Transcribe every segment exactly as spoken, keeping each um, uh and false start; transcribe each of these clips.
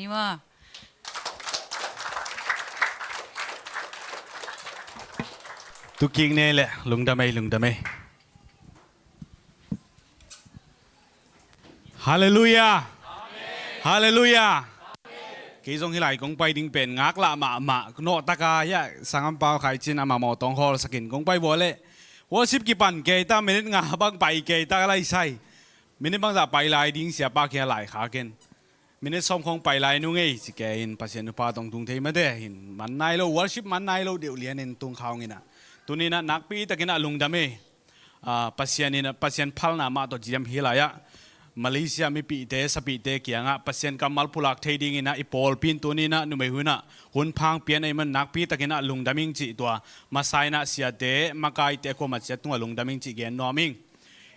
Maw. Tukik ne le lungdam ei, lungdam ei. Halleluiah. Halleluiah. Kei zong hih lai kong pai ding pen ngaklah mahmah, nawhtaka hiah sangampau Khai Cin amah mawtaw hong hawlsakin kong pai vua leh worship kipan kei ta, minute nga bang pai kei ta lai sai. Minute bangzah pai lai ding siapa kia lai kha ken. Minute sawm khong pai lai nung ei, ci kei in Pasian thupha tawh tung thei mate, hin man nai lo, worship man nai lo deuh lianin tung khawng inah. Tuninah nakpi takinah lungdam ei. Ah, Pasian inah, Pasian phalna mah tawh ciam hi lai-ah Malaysia mipihte, sapihte kiangah Pasian kammal pulak thei dinginah i pawlpi in tuninah numei hunah hun phang pian ei man nakpi takinah lungdam ing cih tua masa inah siate, makaite, khuamat siat tungah lungdam ing cih gen nuam ing.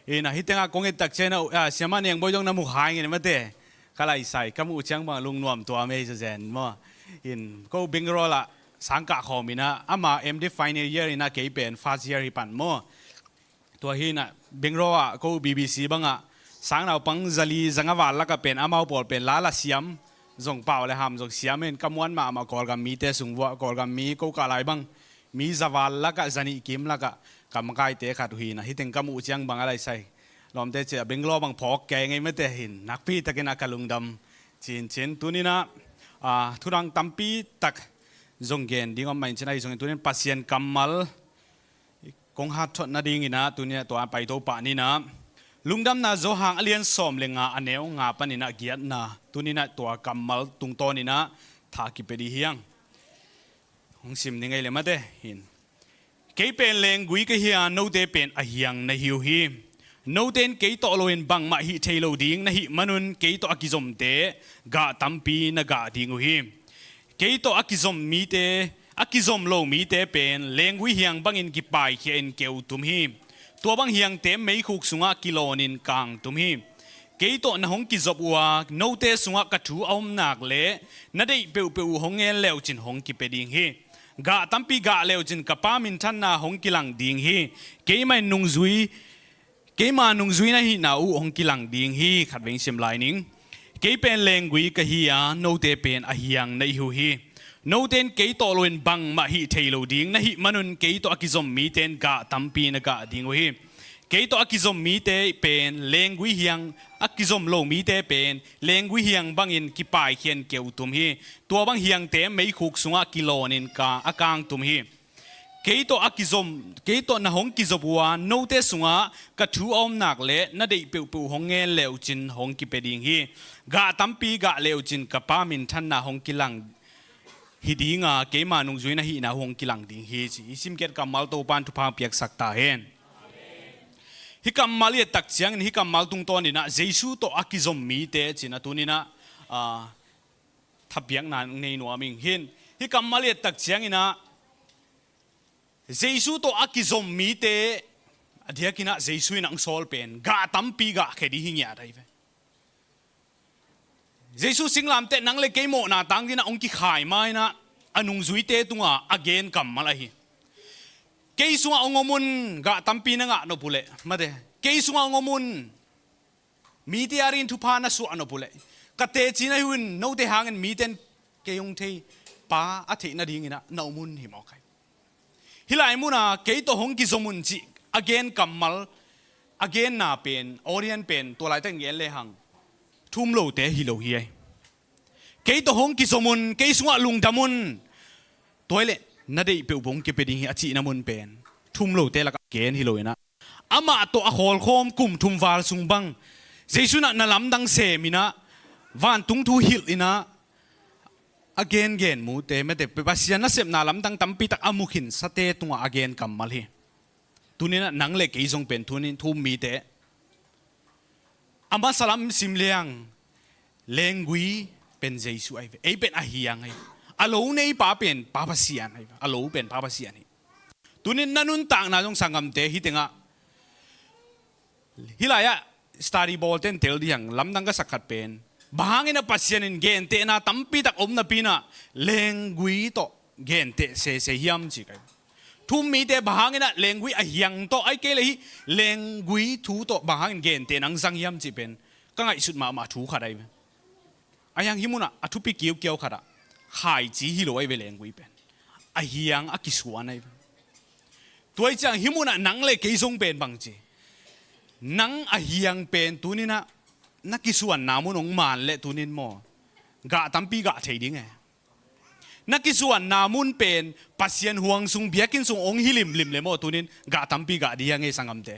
Inah hih tengah kong et tak cianah, ah, siamah Niang Bawi zong na mu kha ing ei mate. Ka lai sai, ka muh ciang bang lungnuam tuam ei zazen maw. In ko Bangalore ah sangkah khawm inah, ama M.Div final year inah kei pen first year hi pan maw. Tua hi inah Bangalore ah ko B B C bangah sang naupang zali zanga val lakah pen amau pawl pen la la siam, zong pau le ham zong siam in ka muan mahmah Kawlgam mite sung vuah, Kawlgam mi ko kah lai bang mi za val lakah, za nih kim lakah ka makaite khat uh hi inah, hih teng ka muh ciang bang a lai sai. Lawmte ciah Bangalore bang phawk kei ngei mate, hin nakpi takinah ka lungdam cincin. Tuninah, ah, thudang tampi tak zong gen ding om mah in cin ahi zongin tunin Pasian kammal kong hat thot nadinginah tuninah tua paito pah ninah Lungdamna Johan a lian sawm le nga, a neu nga paninah giatna, tuninah tua kammal tungtawninah tha kipia dih hiang. Hong sim ni ngei le mate hin. Kei pen lenggui ka hi a, note pen a hiang na hi uh hi. Note in kei tawh loin bangmah hih thei lo ding na hih manun kei tawh a kizomte gah tampi na gah ding uh hi. Kei tawh a kizom mite, a kizom lo mite pen lenggui hiang bangin kipaikhia in keu tum hi. Tua bang hiangte meikhuk sungah kilawnin kang tum hi. Kei tawh na hong kizop uh a, note sungah ka thu a om nak le na deih peuhpeuh uh hong ngen leucin hong kipia ding hi. Gah tampi gah leucin ka Pa minthanna hong kilang ding hi. Keimah in nungzui, keima nungzui na hihna uh hong kilang ding hi. Khatvei sim lai ning. Kei pen lenggui ka hi a, note pen a hiang na hi uh hi. Note in kei tawh loin bangmah hih thei lo ding na hih manun kei tawh a kizom mite in gah tampi na gah ding uh hi. Kei tawh a kizom mite pen lenggui hiang, a kizom lo mite pen lenggui hiang bangin kipaikhia in keu tum hi. Tua bang hiangte meikhuk sungah kilawnin ka, a kang tum hi. Kei tawh a kizom, kei tawh na hong kizop uh a, note sungah ka thu a om nak le na deih peuhpeuh hong ngen leucin hong kipia ding hi. Gah tampi gah leucin ka Pa minthanna hong kilang hi ding a, keima nungzui na hihna uh hong kilang ding hi, ci. I simkiat kammal Topan thupha piaksak ta hen. Hih kammal i et tak ciangin hih kammal tungtawninah Jesu tawh a kizom mite cin a tuninah, ah, thapiakna nei nuam ing hin. Hih kammal i et tak cianginah Jesu tawh a kizom mite a diakinah Jesu in hong sawl pen gah tampi gah khia dih hi ngiat ahi ve. Jesu singlamteh nang le kei mawhna tang dinah hong kikhai ma inah a nungzuite tungah a gen kammal ahi. Kei sungah hong om un, gah tampi na ngah nop uh leh, mate. Kei sungah hong om un, mite adingin thupha na suah nop uh leh, ka teci na hi un, note hangin mite in kei hong thei, Pa a theih nadinginah na om un hi mawk ahi. Hih lai munah kei tawh hong kizom un cih a gen kammal, a genna pen, audience pen tua laitak in gen lehang thum lote hi lo hi ahi. Kei tawh hong kizom un, kei sungah lungdam un, tua hi leh na deih peuhpeuh hong kipia ding hi a cihna mun pen thum lote lakah gen hi lo inah, amah tawh a khawlkhawm kum thum val sung bang Jesu in ah na lamdang sem inah, vantung thu hilh inah, a gengen mute, mate, Pasian nasepna lamdang tampitak a mu khinsate tungah a gen kammal hi. Tuninah nang le kei zong pen tunin thu-um mite, a masa lam sim liang, lenggui pen Jesu ahi ve. Ei pen a hiang ahi. A lo neipa pen Pa Pasian ahi ve. A lo pen Pa Pasian hi. Tunin na nuntakna zong sanggamte hih tengah, hih lai-ah study bawlte in tel dih hang, lamdang ka sak khat pen, bang hangin a Pasian in gentehna tampitak om napi inah lenggui tawh genteh sese hiam ci ka hi. Thu-um mite bang hangin ah lenggui a hiang tawh, ahih kei leh hih lenggui thu tawh bang hangin gentehna hong zang hiam cih pen ka ngaihsut mahmah thu khat ahi ve. Ahi hang hih munah a thupi kiaukiau khatah khaici hi lo ahi ve, lenggui pen a hiang a kisuan ahi ve. Tua ih ciang hih munah nang le kei zong pen bangci, nang a hiang pen tuninah na kisuanna mun hong maan leh tunin maw, gah tampi gah thei ding e. Na kisuanna mun pen Pasian huang sung, biakinn sung hong hi limlim le maw, tunin gah tampi gah ding hi hang e, sanggamte.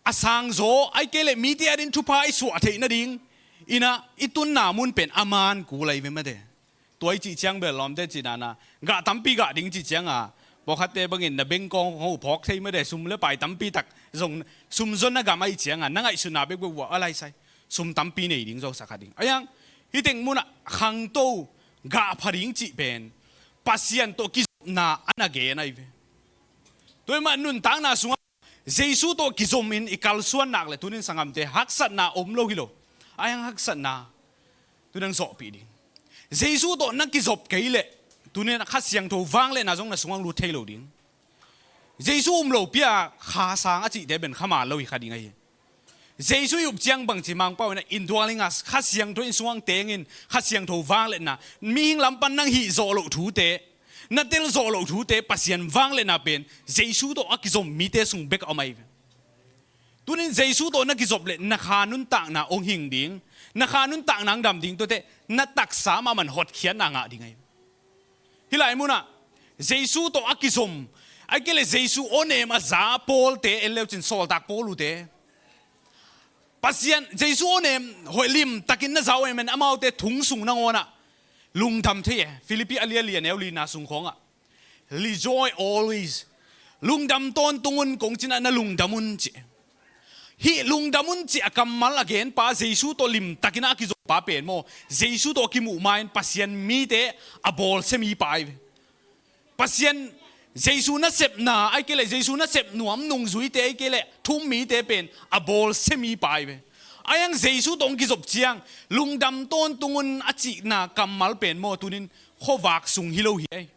A sangzaw ahi kei leh mite ading thupha i suah theih nading innah i tunna mun pen a maan kul ahi ve mate. Tua i cih ciang bel lawmte cih nana gah tampi gah ding cih cianga, pawlkhatte bangin na bengkawng hong phawk thei mate, sum le pai tampi tak zong, sum zon a gam ahi cianga na ngaihsutna bekbek uh a laisai sum tampi nei ding zong sa kha ding. Ahi hang hih teng munah khangto gah pha ding cih pen Pasian tawh kizopna a na gen ahi ve. Tua ih mah nuntakna sungah Jesu tawh kizomin i kalsuan nak le tunin sanggamte, haksatna om lo hi lo. Ahi hang haksatna tunin zawhpih ding. Jesu tawh na kizop kei leh tunin Kha Siangtho vangliatna zong na sungah lut thei lo ding. Jesu um lo pi-a kha sang a cihte pen kha maan lo hi kha ding ahi. Jesu i up ciang bangci Mangpau in a indwelling us, Kha Siangtho in sungah tengin Kha Siangtho vangliatna, mihing lam pan nang hih zawh loh thute, na tel zawh loh thute, Pasian vangliatna pen Jesu tawh a kizom mite sung bek a om ahi ve. Tunin Jesu tawh na kizop leh na kha nuntakna hong hing ding, na kha nuntakna hong dam ding, tuate na taksa mahmah in hotkhiatna ngah ding ahi ve. Hih lai munah Jesu tawh a kizom, ahi kei leh Jesu awnem a za Paul-te en leucin, sawltak Paul uhte, Pasian Jesu awnem hoih limtakin na za uh ahi man amaute thong sung nangawnah lungdam thei e. Philippi a lian li a neu lina sung khawngah, "Rejoice always." Lungdam tawntung un kong cinah na lungdam un ci. Hih lungdam un cih a kammal a genpa, Jesu tawh limtakin a kizoppa pen maw, Jesu tawh a kimuh ma-in Pasian mite a bawlsia mipa ahi ve. Pasian Jesu nasepna ahi kei leh, Jesu nasep nuam nungzuite ahi kei leh, thu-um mite pen a bawlsia mipa ahi ve. Ahi hang Jesu tawh hong kizop ciang lungdam tawntung un a cihna kammal pen maw, tunin khuavak sung hi lo hi ahi.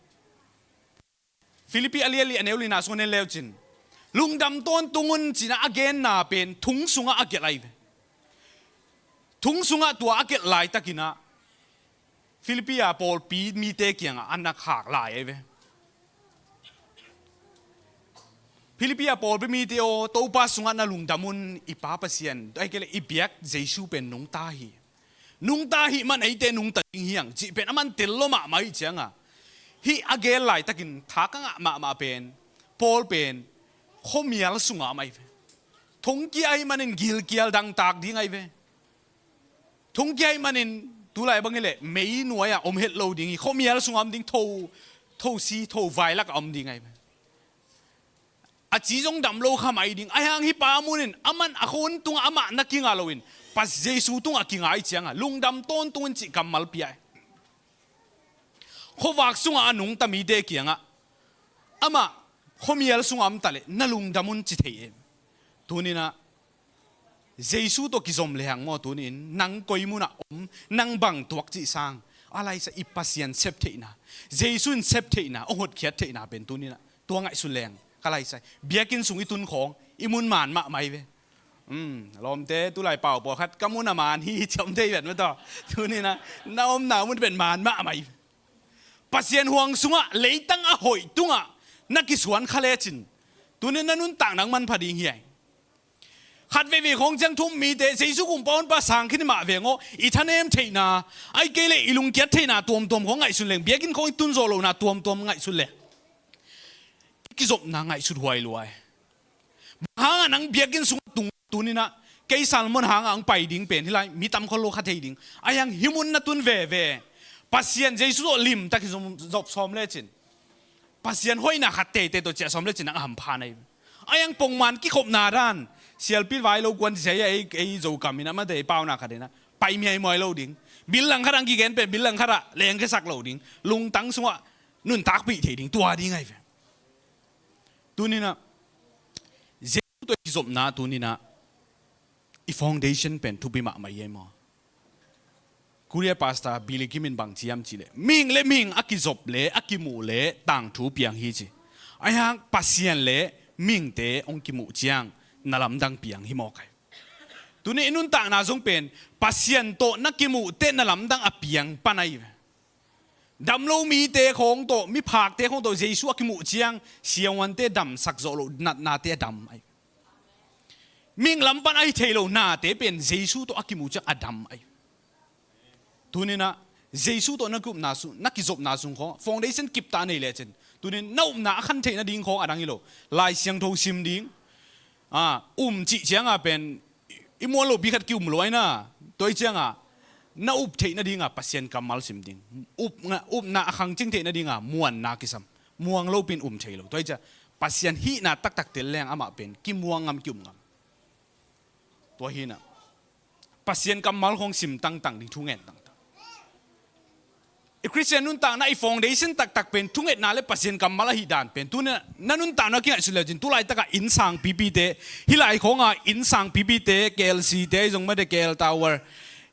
Philippi a lian li a neu lina sung en leucin, lungdam tawntung un cinah a genna pen thong sungah a gelh ahi ve. Thong sungah tua a gelh laitakinah Philippi a pawlpi mite kiangah a na khak lai ahi ve. Philippi a pawlpi mite aw, Topa sungah na lungdam un, i Pa Pasian, ahi kei leh i biak Jesu pen nungta hi. Nungta hih man eite nungta ding hi hang cih pen a man tel lo mahmah ih cianga, hih a gel laitakin thak a ngah mahmah pen, Paul pen khuamial sungah a om ahi ve. Thongkia ahih manin gilkial dangtak ding ahi ve. Thongkia ahih manin tulai bang hileh mei nuai-ah om het lo ding hi, khuamial sungah om ding, tho, thosi, thovai lakah om ding ahi ve. A ci zong dam lo kha mai ding. Ahi hang hih pa munin, aman a khun tungah amah na kinga loin, Pasian Jesu tungah kinga ih cianga lungdam tawntung un cih kammal pia hi. Khuavak sungah a nungta mite kiangah, amah khuamial sungah om taleh na lungdam un ci thei e. Tuninah Jesu tawh kizom lehang maw, tunin nang koi munah om, nang bang tuak cih sang, a laisa i Pasian sep theihna, Jesu in sep theihna, hong hotkhiat theihna pen tuninah tua ngaihsun lehang ka laisa hi. Biakinn sung i tun khawng i mun maan mahmah hi ve. Um, lawmte, tulai pau pawlkhat ka mun a maan hi, ciam thei vet mataw. Tuninah na omna mun pen maan mahmah hi ve. Pasian huang sungah leitang a hoih tungah na kisuan kha lecin, tunin na nuntak nang manpha ding hi ai. Khat veivei khawng ciang thu-um mite, Jesu kumpa honpa sang khin mah veng aw, i thanem theihna, ahi kei leh i lungkiat theihna tuamtuam khawng ngaihsun leng, biakinn khawng i tun zawh lohna tuamtuam ngaihsun leng, i kizopna ngaihsut huai luai. Bang hangah nang biakinn sungah tung tuninah, kei Salmon hangah hong pai ding pen hih lai mi tam khol lo kha thei ding. Ahi hang hih mun na tun veve, Pasian Jesu tawh limtak i zop sawm lecin, Pasian hoihna khat teitei tawh ciah sawm lecin nang a hampha na hi. Ahi hang pongman kikhopna dan, sialpi vai lo kuan ci sia, ei, ei Zokam in amate i pauna khat inah pai miaimuai lo ding. Bil lang khatah hong kigen pen bil lang khatah lengkhiasak lo ding. Lungtang sungah nuntakpih thei ding, tua ding ahi ve. Tuninah Jesu tawh i kizopna tuninah i foundation pen thupi mahmah hi ei maw? Korea pastor Billy Kim in bang ci hiam cihleh, mihing le mihing a kizop le a kimuh le tangthu piang hi ci. Ahi hang Pasian le mihingte hong kimuh ciang na lamdang piang hi mawk ai. Tuni i nuntakna zong pen Pasian tawh na kimuh teh na lamdang a piang pan ahi ve. Damlo mite khawng tawh, miphakte khawng tawh Jesu a kimuh ciang siavuante damsak zawh loh natnate a dam ahi ve. Mihing lam pan ahi thei loh nate pen Jesu tawh a kimuh ciang a dam ahi ve. Tuninah Jesu tawh na ki upna sung, na kizopna sung khawng foundation kipta nei lecin, tunin na upna a khan theih nading khawng a dang hi lo. Lai Siangtho sim ding, a, um cih cianga pen i muan lopi khat ki um lo aina. Tua i cianga na up theih nadinga Pasian kammal sim ding. Upna, upna a khangcing theih nadinga muanna kisam. Muang lopin um thei lo. Tua i cia Pasian hihna taktak tel leng amah pen kimuang ngam, ki um ngam. Tua hinah Pasian kammal khawng sim tangtang ding, thungen tangtang. I Khristian nuntakna i foundation taktak pen thungetna le Pasian kammal ahi dan pen tuna na nuntakna kingaihsun lecin, tulaitakah innsang pipite, hih lai khawnga innsang pipite, K L C te ahi zong mate, K L Tower,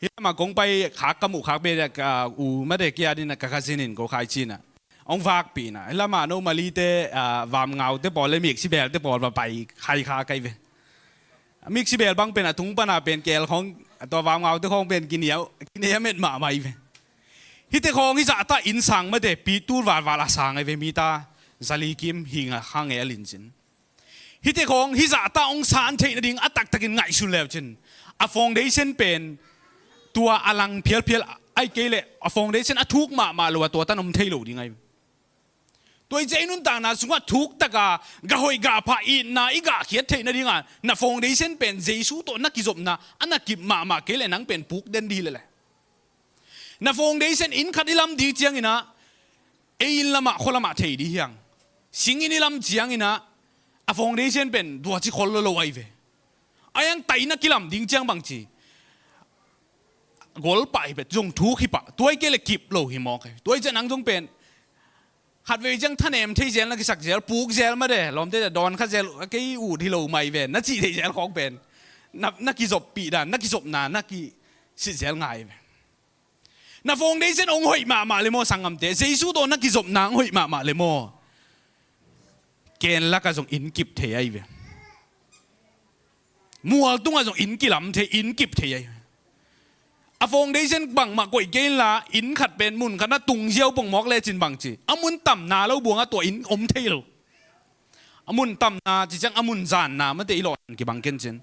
hih lamah kong pai khak ka muh khak bete, ka u mate kia dina ka cousin in ko khai cina hong vakpihna. Hih lamah no Malite, a, Vamngaute pawl le Miksi Belte pawl va pai khai kha kai ve. Miksi Bel bang pen a tung pana pen K L khawng, a tua Vamngaute khawng pen kiniau, kiniau met mahmah hi ve. Hihte khawng hih zahta innsang mate, pi tul valval a sang ahi ve, mita zali kim hinga khang e a lincin. Hihte khawng hih zahta hong san theih nading a taktakin ngaihsun leucin, a foundation pen tua a lang phialphial ahi kei leh a foundation a thuk mahmah lo a tua tan om thei lo ding ahi ve. Tua i cia i nuntakna sungah thuktaka gah hoih gah phah itna i gahkhiat theih nadinga na foundation pen Jesu tawh na kizopna a na kip mahmah kei leh nang pen puk den dih lele. Na foundation inn khat i lam ding cianginah ei inn lamah khua lamah thei dih hiang. Sing inn i lam cianginah a foundation pen duaci khol lo lo ahi ve. Ahi hang taina kilam ding ciang bangci golpah hi pet zong thuk hi pah. Tua i kei le kip lo hi mawk hi. Tua i ciang nang zong pen khatvei ciang thanem thei zel na kisak zel, puk zel mate, lawmte dawn kha zel, kei ut hi lo mai ve na cih thei zel khawng pen na, na kizoppih dan, na kizopna na kisit zel ngai ve. Na foundation hong hoih mahmah le maw sanggamte? Jesu tawh na kizopna hong hoih mahmah le maw? Ken lakah zong inn kip thei ahi ve. Mual tungah zong inn kilam thei, inn kip thei ahi ve. A foundation bangmah koih kei inla inn khat pen mun khat na tung ziau pongmawk lecin bangci a mun tamna lo buangah tua inn om thei lo. A mun tamna ci ciang a mun zanna mate i lawh dan kibang kencin.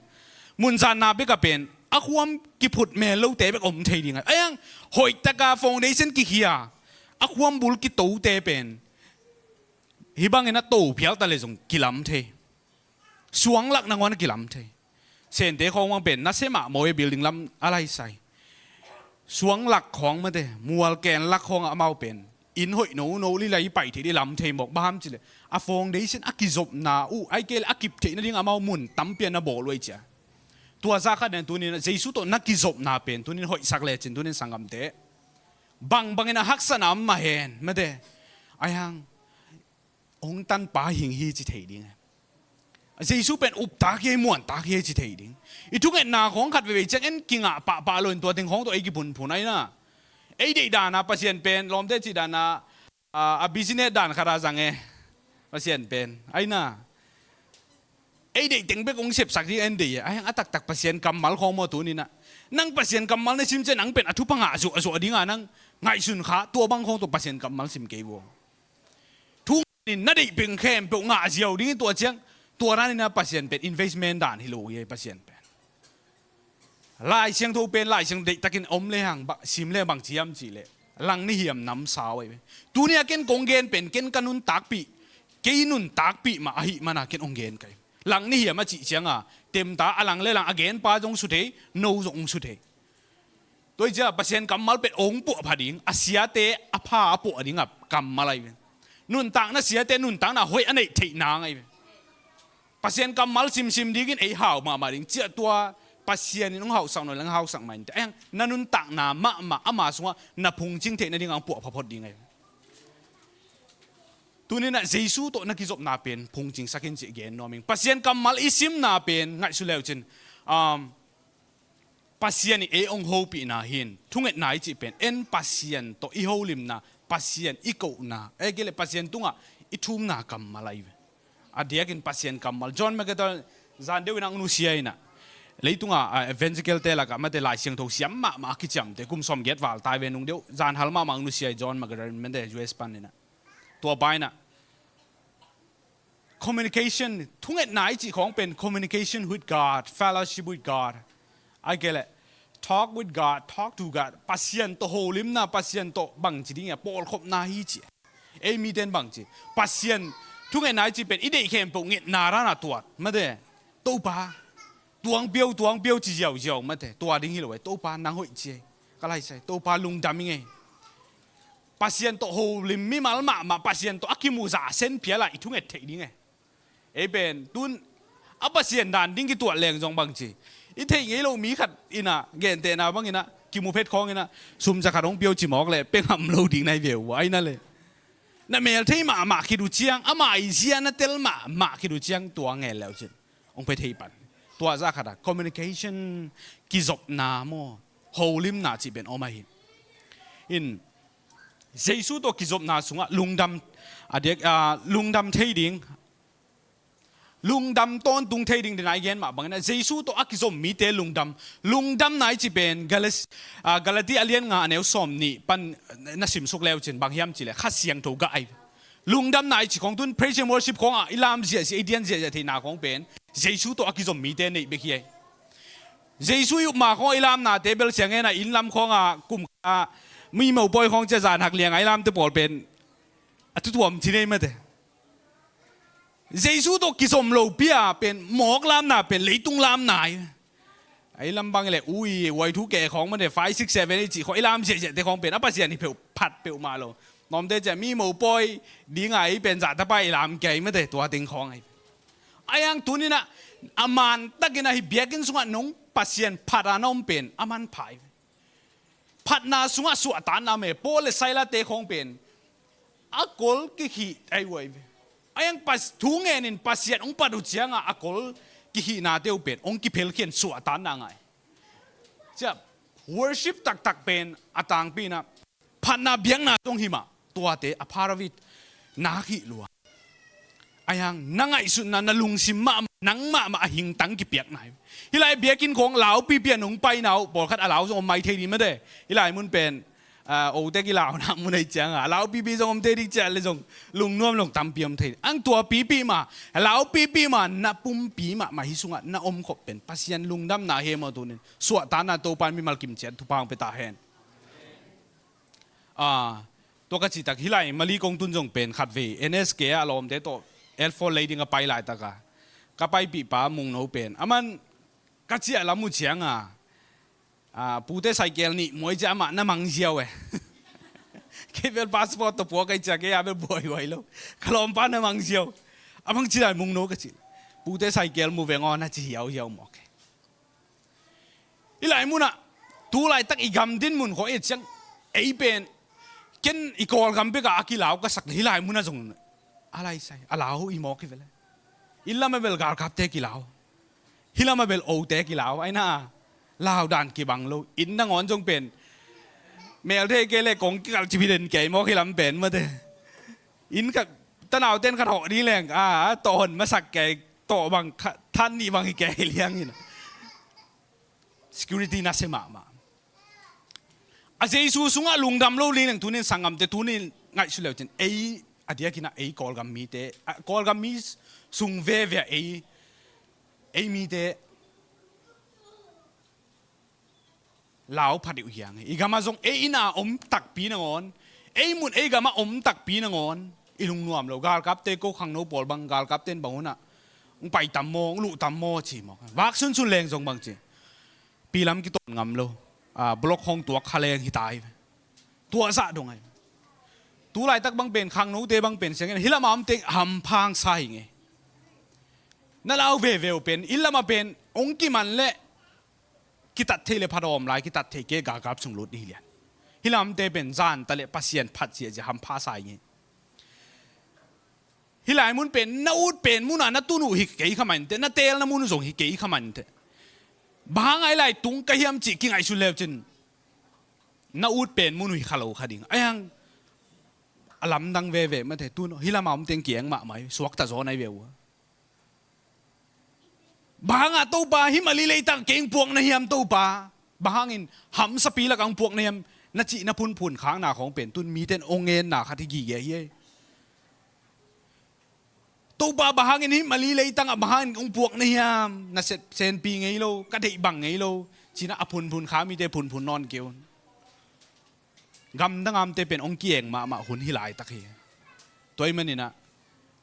Mun zanna bekah pen a khuam kiphut mel lote bek om thei ding a. Ahi hang hoihtaka foundation kikhia, a khuam bul kitote pen hih bangin a to phialta le zong kilam thei. Suanglak nanguan a kilam thei. Sente khawng bang pen nasia mah mawi a building lam a laisai. Suanglak khawng mate, mual kenlak khawng a amau pen inn hoih nono lila i pai thei dih lam thei mawk, bang ham cileh a foundation a kizopna uh ahi kei le a kip theih nading amau mun tampi a na bawl uh ahi cia. Tua zah khat nen tunin Jesu tawh na kizopna pen tunin hoihsak lecin tunin sanggamte bangbangin a haksatna om mah hen mate. Ahi hang hong tanpa hing hi ci thei ding. Jesu pen uptak hi, muantak hi ci thei ding. I thungetna khawng khat veivei ciang en kingah pahpah loin tua teng khawng tawh ei kiphunphun aina. Ei deih dana Pasian pen lawmte cih dana, a, a business dan khata zang e. Pasian pen aina. Ei deih teng bek hong sepsak ding en deih e. Ahi hang a taktak Pasian kammal khawng maw tuninah nang Pasian kammal na sim ciang nang pen a thupha ngah zuahzuah dinga nang ngaihsun kha, tua bang khawng tawh Pasian kammal sim kei vua. Thu in na deih peng khempeuh ngah ziau ding in tua ciang tua dan in a Pasian pen investment dan hi lo hi. Pasian pen Lai Siangtho pen Lai Siangtho deihtakin om le hang sim le bang ciam cih leh lang nihiam namsau ahi ve. Tuni a ken kong gen pen ken ka nuntakpih, kei nuntakpih mah ahih mana ken hong gen kai. Lang nihiam a cih cianga temta a lang le lang a genpa zong su thei, no zong hong su thei. Tua hi cia Pasian kammal pen ong puahpha ding, a siate a pha a puah ding a kammal ahi ve. Nuntakna siate nuntakna hoih a neih theihna ngai ve. Pasian kammal simsim dingin ei hau mahmah ding ciah tua Pasian in hong hauhsak nawn leng hauhsak mah in te. Ahi hang na nuntakna mahmah ama sungah na phungcing theih nading a hong puahpha phot ding ahi ve. Tuninah Jesu tawh na kizopna pen phungcingsak in cih gen nuam ing. Pasian kammal i simna pen ngaihsun leucin, um, Pasian i ei hong hopihna hin thungetna i cih pen en Pasian tawh i holimna, Pasian i kohna, ei kei le Pasian tungah i thumna kammal ahi ve. A diakin Pasian kammal John MacArthur zan deuh in ang nusia inah Leitunga, ah, evangelical te lakah mate Lai Siangtho siam mahmah a kiciamte kum sawmgiat val tai ve nung deuh, zanhal mahmah nusia John MacArthur mate U S pan inah. Tua pa inah communication, thungetna i cih khawng pen communication with God, fellowship with God. Ai kei leh talk with God, talk to God. Pasian tawh holimna, Pasian tawh bangci ding a pawlkhopna hi ci. Ei miten bangci, Pasian thungetna i cih pen i deih khempeuh ngetna rana tuat mate. Topa tuang pio, tuang pio ci ziauziau mate. Tua ding hi lo ei. Topa nang hoih ci ei. Ka laisai Topa lungdam i ngei. Pasian tawh holim mimal mahmah, Pasian tawh a kimu za sen phial ah i thunget theih ding ei. Ei pen tun a Pasian dan ding kituat leng zong bangci, i theih ngei lo mi khat inah gentehna bang inah kimu phet khawng inah sum za khat hong pio ci mawk leh pia ngam lo ding nai ve uh ai na le. Na mel thei mahmah khit uh ciang, ama i zia na tel mahmah khit uh ciang tua ngel leu cin hong pia thei pan. Tua zah khatah communication, kizopna maw, holimna cih pen om ahi. In Jesu tawh kizopna sungah lungdam, a diak, ah, lungdam thei ding, lungdam tawntung thei ding dena i gen mah bangin ah Jesu tawh a kizom mite lungdam. Lungdamna i cih pen Galas-, ah, Galati a lian nga a neu sawm nih pan na simsuk leu cin bang hiam cih leh Kha Siangtho gah ai. Lungdamna i cih khawng tun praise and worship khawngah i lam ziahziah, i dian ziahziah theihna khawng pen Jesu tawh a kizom mite neih bek hi ei. Jesu i upma khawng i lamnate bel siang henah inn lam khawngah kum kha mi mopawi khawng cia zan hak liangah i lamte pawl pen a tutuam ci nei mate. Jesu tawh kizom lo pi-a pen mawk lamna pen leitung lamna hi. A i lam bang le ui, uai thu ke khawng mate five, six, seven, eight cih khawng i lam ziahziahte khawng pen a Pasian hi peuh phat peuhmah lo. Nawmte cia mi mopawi dinga i pen zahtapai i lam kei mate tua ting khawng ahi. A iang tuninah a mantakinah hi biakinn sungah nong Pasian phat a na om pen a manpha hi. Phatna sungah suahtanna me Paul le Silas te khawng pen a kol kikhih ai uai ve. A iang pas thu ngenin Pasian hong pat uh cianga a kol kikhihnate uh pen hong kiphelkhian suahtanna ngai. Cia worship taktak pen a tangpina phatna biakna tong himah tuate a part of it na khih lua. A iang na ngaihsutna na lungsim mahmah nang mahmah a hingtang kipiakna hi. Hih lai biakinn khawng laupipi a nong paina uh pawlkhat a lau zong om mai thei ding mate. Hih lai mun pen ah, ote kilauna mun ei cianga a laupipi zong om thei ding ciah le zong lungnuam long tampi om thei ding. Ang tua pipi mah a laupipi mah na pumpi mahmah hi sungah na omkhop pen Pasian lungdamna he maw tunin suahtanna Topan mimal kimciat thupha hong pia ta hen. Ah, tua ka cihtak hih lai Mali kong tun zong pen khatvei N S K a lawmte tawh L four lei ding a pai laitaka ka paipihpa Mungno pen aman ka ciah lam uh cianga ah, pute saikel nih muai cia amah na mangziau e. Kei bel passport tawh puak kai cia kei a bel buaihuai lo. Ka lawmpa na mangziau. A bang ci lai Mungno ka cih. Pute saikel mu veng aw na ci hiauhiau mawk e. Hih lai munah tu laitak i gam din mun khawh i ciang ei pen ken i Kawlgam bekah a kilau ka sak le hih lai munah zong a laisai a lau i mawk hi vele. Inn lamah bel galkapte kilau. Hih lamah bel ote kilau aina a lau dan kibang lo. Inn nangawn zong pen mel thei kei le kong kikal cipiden kei mawk hih lam pen mate. Inn khat tanauten khat hawh ding leng a tawh hon masak kei tawh bang khat than nih bang hi kei liang in. Security nasia mahmah. A Jesu sungah lungdam lo lileng tunin sanggamte tunin ngaihsut leucin ei a diakinah ei Kawlgam mite a Kawlgam mi sung veve a ei ei mite lau phat uh hiang hi. I gamah zong ei ina om takpi nangawn ei mun ei gamah om takpi nangawn i lungnuam lo. Galkapte ko khangno pawl bang galkapten bang hunah hong pai tam maw hong luh tam maw ci maw vak sunsun leng zong bang ci. Pilam kitawn ngam lo. Ah, block hong tuak kha leng hi tai. Tua zah dong ai. Tu laitak bang pen khangnote bang pen siangin hih lamah om teng hampha hong sa hi ngei. Na lau veve uh pen inn lamah pen hong kiman le kitat thei le phat a om lai kitat thei ke galkap sung lut hi lian. Hih lamte pen zan ta le Pasian phat ziahziah hampha sa hi ngei. Hih lai mun pen na ut pen munah na tun uh hi kei kha mah inteh na teelna mun uh zong hi kei kha mah inteh. Bang hang ai lai tung ka hiam cih kingaihsun leucin na ut pen mun uh hi kha lo kha ding. Ai hang a lamdang veve mate tun hih lamah om teng kieng mahmah hi suakta zaw nai ve uh. Bang hangah Topa hih Mali leitang kei hong puak na hiam Topa? Bang hangin hamsapi lakah hong puak na hiam? Na cihna phunphun khakna khawng pen tun mite in hong ngenna khat hi gige hi ei. Topa bang hangin hih Mali leitangah bang hangin hong puak na hiam? Na sep senpi ngei lo, ka deih bang ngei lo. Cinah a phunphun kha mite phunphun nawn kei un. Gamdang amte pen hong kieng mahmah hun hi laitak hi. Tua ahih maninah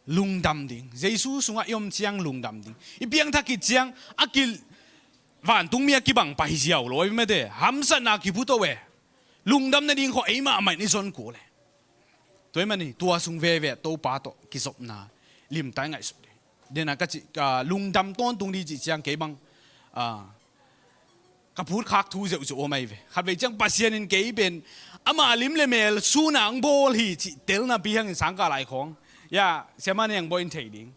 lungdam ding. Jesu sungah i om ciang lungdam ding. I piangthak khit ciang a ki vantung mi a kibang pai ziau lo, i mate hamsatna kiputo e. Lungdam nading khawh ei mahmah in i zon kul e. Tua ahih manin tua sung veve Topa tawh kizopna limta i ngaihsut ding. Dena ka cih, ka lungdam tawntung ding cih ciang kei bang, ah, ka phutkhak thu zeuhzeuh om ahi ve. Khatvei ciang Pasian in kei pen ama lim le mel suna ang bawl hi cih telna pi hangin sangkah lai khawng, ya, siama niang bawl in thei ding.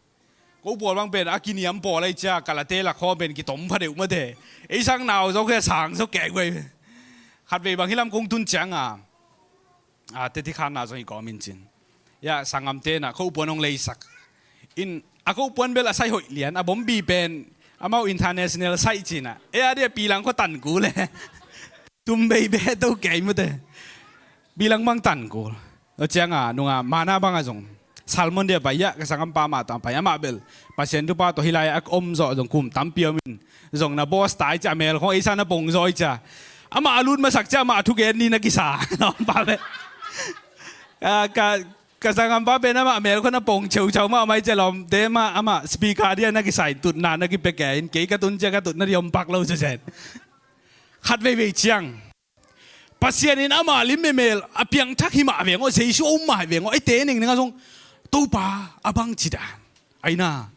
Ko pawl bang pen a kiniam pawl ahi cia kalate lak khawng pen kitom pha deuh mate. Ei sang nau zo khia sang zo kek vei ve. Khatvei bang hih lam kong tun cianga, a, teti khanna zong hi kawm in cin. Ya, sangamte na ko puan hong leisak in, a ko puan bel a sai hoih lian, a bombi pen amau international sai cinah. E a dia pilang kho tan kul e. Tum bei be to kei mute. Bilang bang tan kul. Tua cianga nunga mana banga zong salmon dia pai ya, ka sangampa mah tang pai, amah bel Pasian thupha tawh hih lai-ah a om zawh zong kum tampi om in. Zong na boss tai cia, mel khong eisa na pong zawi cia. Amah a lut masak cia amah a thugen ni na kisa. Lawmpa bel. Ah, ka, ka sangampa pen amah mel khong na pong ceucau mah amai cia lawmte mah amah speaker dia na kisai tutna na kipia kei in, kei ka tun cia ka tutna dia om pak lo cia cia. Khat veivei ciang Pasian in ama lim memel a piangthak hi mah veng aw, Jesu a um mah veng aw, eite ningning a zong Topa a bang ci dan aina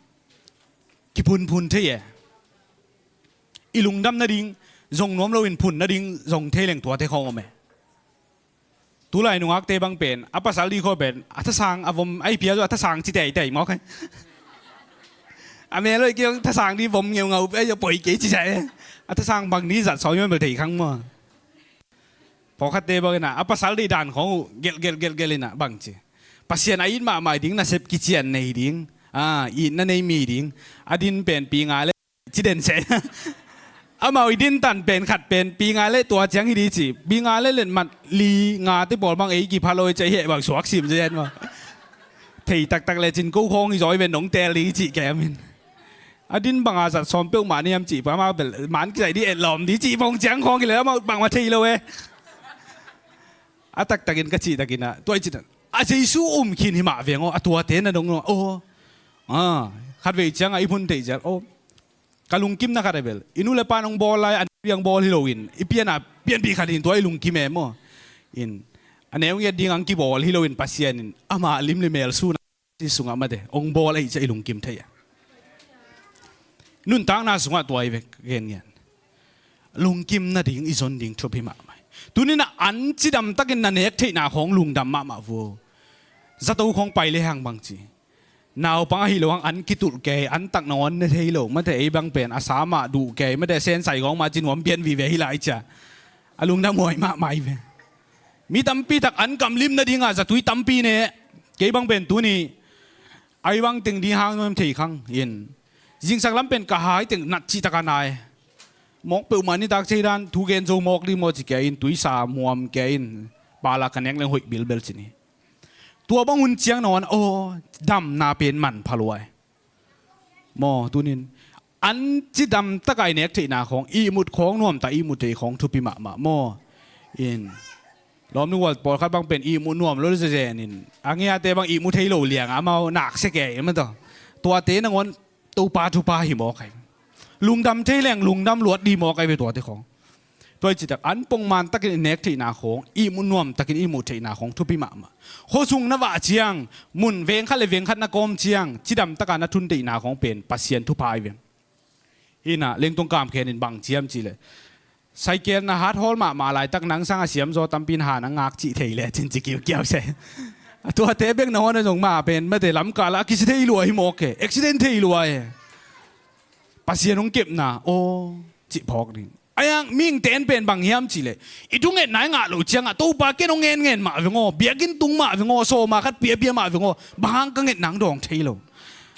kiphunphun thei e. I lungdam nading zong nuam loin phun nading zong thei leng tuate khawng om e. Tulai nungakte bang pen a pasal dih khawng pen a thasang a vom ai pia zo a thasang ci teitei mawk e. A mel loih kei thasang dih vom ngeungau pe a poi kei ci zai e. A thasang bang dih zat sawm i man bel thei khang maw? Pawlkhatte bang inah a pasal dih dan khawng uh gelh gelh gelh gelh inah bang ci, Pasian a it mahmah ding, nasep kician nei ding, a itna nei mi ding. A din pen pi nga le ci den seh. Amau i din tan pen khat pen pi nga le tua ciang hi di ci, pi nga le letmat li nga te pawl bang ei kipha lo i ci a heh bang suak sim zen maw? Thei taktak le cin ko khawng hi zaw i ven dong tel di ci kem in. A din banga zat sawm peuhmah niam cih pah amau bel man kisai di etlawm di cih pong ciang khawng kileh amau bangmah thei lo e. A taktakin ka cihtakin ah tua i cihtak a Jesu um khin hi mah veng aw, a tuate na dong aw. Aw, khatvei ciangah i phun theih ciat aw, ka lungkimna khat a bel i nu le pan hong bawl lai a neu ding hong bawl hi loin i piana pianpih khat in tua i lungkim e maw? In a neu ngiat ding ang kibawl hi loin Pasian in ama lim le mel suna sungah mate hong bawl ahi ciah i lungkim thei a. Nuntakna sungah tua i vek gen ngian. Lungkim nading i zon ding thupi mahmah. Tuninah an cidam takin na nek theihna khawng lungdam mahmah vuo. Zato khawng pai le hang bangci naupang ahi lo hang an kitulh kei, an tak nangawn ne thei lo mate ei bang pen a sa mah duh kei mate sensai khawng mah ci nuam pian vive hi lai cia. A lungdam huai mahmah i ve. Mi tampi tak an kamlim nadinga zatui tampi ne. Kei bang pen tuni ai bang teng ding hang nuam thei khang in. Zingsak lam pen ka hai teng nat cih taka nai. Mawk peuhmah nitak cei dan thu gen zo mawk ding maw ci kei in tuisa muam kei in. Pala ka nek leng hoih bilbel cin hi. Tua bang hun ciang nawn aw, damna pen man pha luai. Maw tunin an cidam taka i nek theihna khawng ihmut khawng nuamta ihmut thei khawng thupi mahmah maw? In lawmnu wal pawlkhat bang pen ihmut nuam lo zezen in a ngiate bang ihmut thei lo lianga amau nak se kei mataw. Tuate nangawn Topa thupha hi mawk ahi. Lungdam thei leng lungdam luat di mawk ahi ve tuate khawng. Tua i citak an pongman takin i nek theihna khawng ihmut nuam takin ihmut theihna khawng thupi mahmah. Khuasung na vah ciang mun vengkhat le vengkhat na kawm ciang cidam taka na thun theihna khawng pen Pasian thupha ahi ve. Hinah lengtung kamkhen in bang ciam cihleh saikel na hat hawl mahmah laitak nang sanga siamzaw tampi in ha na ngak cih thei le cin ci kiukiau se. A tuate bek na hawn a zong mah pen mate lamkal a kisi thei lua hi mawk e, accident thei lua e. Pasian hong kepna aw cih phawk ding. Aiang mihingte in pen bang hiam cihleh i thungetna i ngah loh ciangah Topa ken hong ngenngen mah veng aw, biakinn tung mah veng aw, sawma khat piapia mah veng aw, bang hang ka ngetna hong dawng thei lo.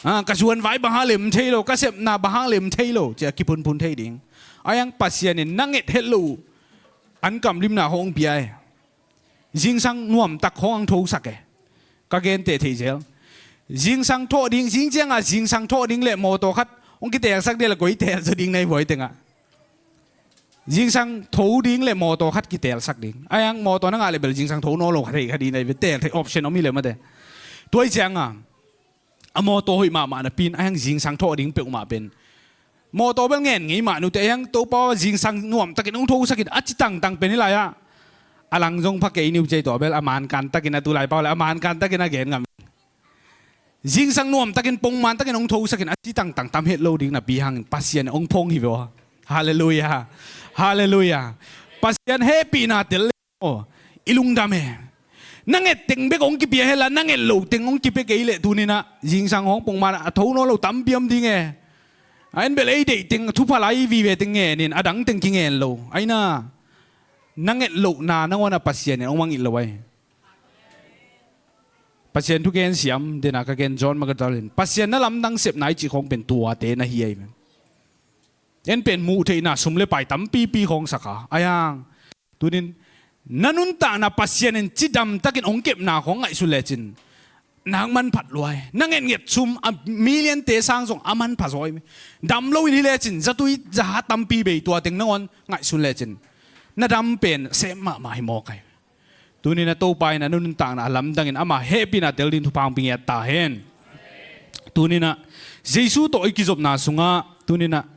Ah, ka zuanvai bang hang lem thei lo, ka sepna bang hang lem thei lo, ci-a kiphunphun thei ding. Ahi hang Pasian in na nget het loh uh an kamlimna hong pia hi. Zingsang nuamtak hong ang thosak e. Ka genteh theih zel. Zingsang thawh ding, zing cianga zingsang thawh ding le mawtaw khat hong kitelsak ding le koi tel zaw ding na hi buai tengah. Zingsang tho ding le mawtaw khat kitelsak ding. Ahi hang mawtaw na ngah le bel zingsang tho nawn lo kha thei kha ding na hi ve, tel thei option om hi le mate. Tua hi cianga a mawtaw hoih mahmah napi in ahi hang zingsang thawh ding peuhmah pen mawtaw bel ngen ngei mah nute, ahi hang Topa zingsang nuamtakin hong thosakin a ci tangtang pen hi lai-ah a lang zong pha kei ni uh cei tua bel a mankantakin a tu lai pau le a mankantakin a gen ngam. Zingsang nuamtakin pongmantakin hong thosakin a ci tangtang tam het lo ding napi hangin Pasian hong phong hi ve aw. Halleluiah. Halleluiah. Pasian hehpihna tel le aw, i lungdam e. Na nget teng bek hong kipia hela, na nget loh teng hong kipia kei leh tuninah zingsang hong pongman a tho nawn lo tampi om ding e. A en bel ei deih teng thupha lai vive teng ngenin a dang teng kingen lo. Aina na nget lohna nangawnah Pasian in hong mangngilh lo ahi. Pasian thugen siam dena ka gen John MacArthur in Pasian na lamdang sepna i cih khawng pen tuate na hi ahi ve. En pen muh theihna sum le pai tampipi khawng sakha ahi hang. Tunin na nuntakna Pasian in cidamtakin hong kepna khawng ngaihsun lecin nak manphat luai. Na ngetnget sum a millionte sang zong a manpha zaw hi. Dam loin hi lecin zatui zaha tampi bei tua teng nangawn ngaihsun lecin na dam pen sem mahmah hi mawk ahi. Tuninah Topa in a nuntakna a lamdangin ama hehpihna tel ding thupha hong pia ngiat ta hen. Tuninah Jesu tawh i kizopna sungah tuninah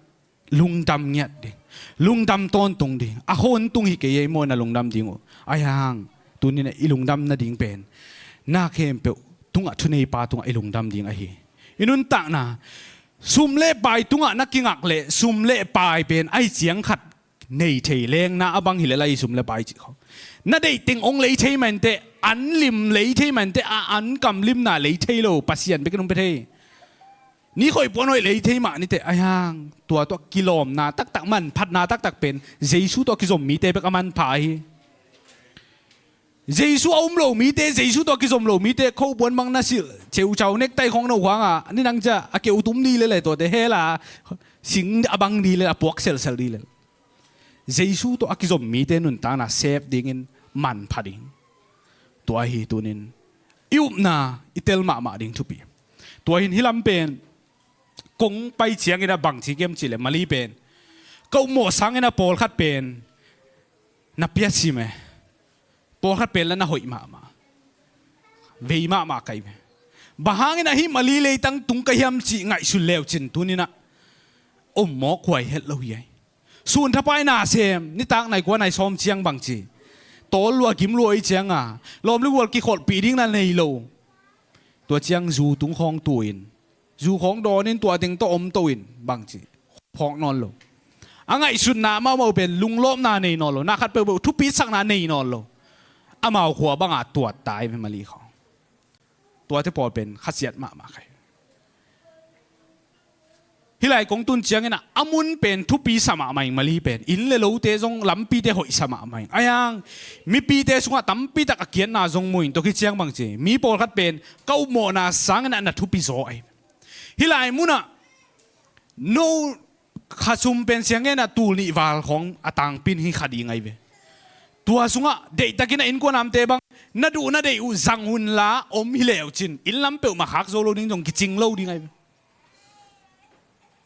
lungdam ngiat ding, lungdam tawntung ding. A khontung hi kei ei maw na lungdam ding uh? Ahi hang tuninah i lungdam nading pen na khempeuh tungah thuneipa tungah i lungdam ding ahi. I nuntakna sum le pai tungah na kingak leh sum le pai pen ahi ciang khat nei thei lengna a bang hileh lai i sum le pai cih khawng na deih teng hong lei thei mah inteh, an lim lei thei mah inteh, a an kamlimna lei thei lo Pasian bekin hong pia thei. Ni khoih puan hoih lei thei mah niteh ahi hang tua tuah kilawmna taktak manphatna taktak pen Jesu tawh kizom mite bek a manpha ahi. Jesu a um lo mite, Jesu tawh kizom lo mite khoh puan bang na silh ceucau nektai khawng no khuanga ni nang cia a keu tum dih lele tuate hela sing a bang dih lele a puak selsel dih lele. Jesu tawh a kizom mite nuntakna sep dingin manpha ding. Tua hi tunin i upna i tel mahmah ding thupi. Tua hin hilam pen kong pai ciangin a bangci kem cih le mali pen ka upmawh sangin a pawlkhat pen na piasim e. Pawlkhat pen la na hoih mahmah vei mahmah kai ve. Bang hangin ahi mali leitang tung ka hiam cih ngaihsun leucin tuninah om mawk huai het lo hi ai. Sun thapai na sem nitak nai kua nai sawm ciang bangci tawl lua gim lua i cianga lawm le gual kikholhpih ding na nei lo. Tua ciang zu tung khawng tuin zu khawng dawnin tua teng tawh om toin bangci phawk nawn lo. A ngaihsutna amau mau pen lunglawmna nei nawn lo, na khat peuhpeuh thupisakna nei nawn lo. Amau khua banga tuat tai ve mali khawng. Tuate pawl pen khasiat mahmah kai. Hih lai kong tun ciangin a mun pen thupi sa mahmah ing mali pen inn le lote zong lampite hoih sa mahmah ing. Ahi hang mipite sungah tampitak a kiatna zong mu ing. Tua khit ciang bangci mi pawlkhat pen ka upmawhna sangin a na thupi zaw ahi. Hih lai munah no khasum pen sianggenah tul nih val khawng a tangpin hi kha ding ahi ve. Tua sungah deihtakin a innkuan amte bang na duh na deih uh zang hunla om hi leucin inn lam peuhmah khak zo lo ding zong kicing lo ding ahi ve.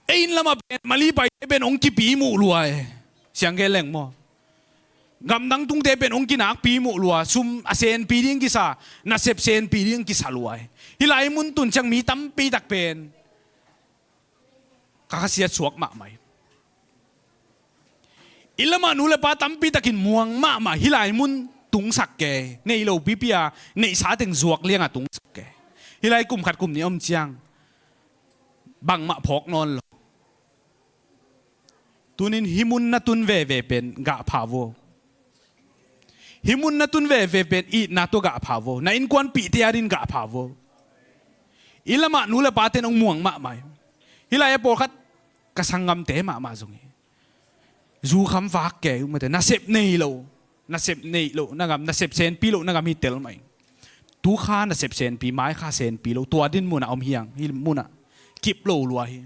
Ei inn lamah pen mali paite pen hong kipi muh lua e. Siangge leng maw? Gamdang tungte pen hong kinakpi muh lua, sum a senpi ding kisa, nasep senpi ding kisa lua e. Hih lai mun tun ciang mi tampitak pen ka khasiat suak mahmah e. I lamah nu le pa tampitakin muang mahmah hih lai mun tungsak ke, nei lo pipi a neihsa teng zuak lianga tungsak ke. Hih lai kum khat kum nih om ciang bangmah phawk nawn lo. Tunin hih mun na tun veve pen gah pha vo. Hih mun na tun veve pen itna tua gah pha vo. Na innkuanpihte adin gah pha vo. I lamah nu le pate nong muang mahmah hi. Hih lai a pawlkhat ka sanggamte mahmah zong hi. Zukham vak ke umate nasep nei lo. Nasep nei lo na gam, nasep senpi lo na gam hi tel mah ing. Tu kha nasep senpi, mai kha senpi lo, tua din munah om hiang, hih munah. kip lo lua hi.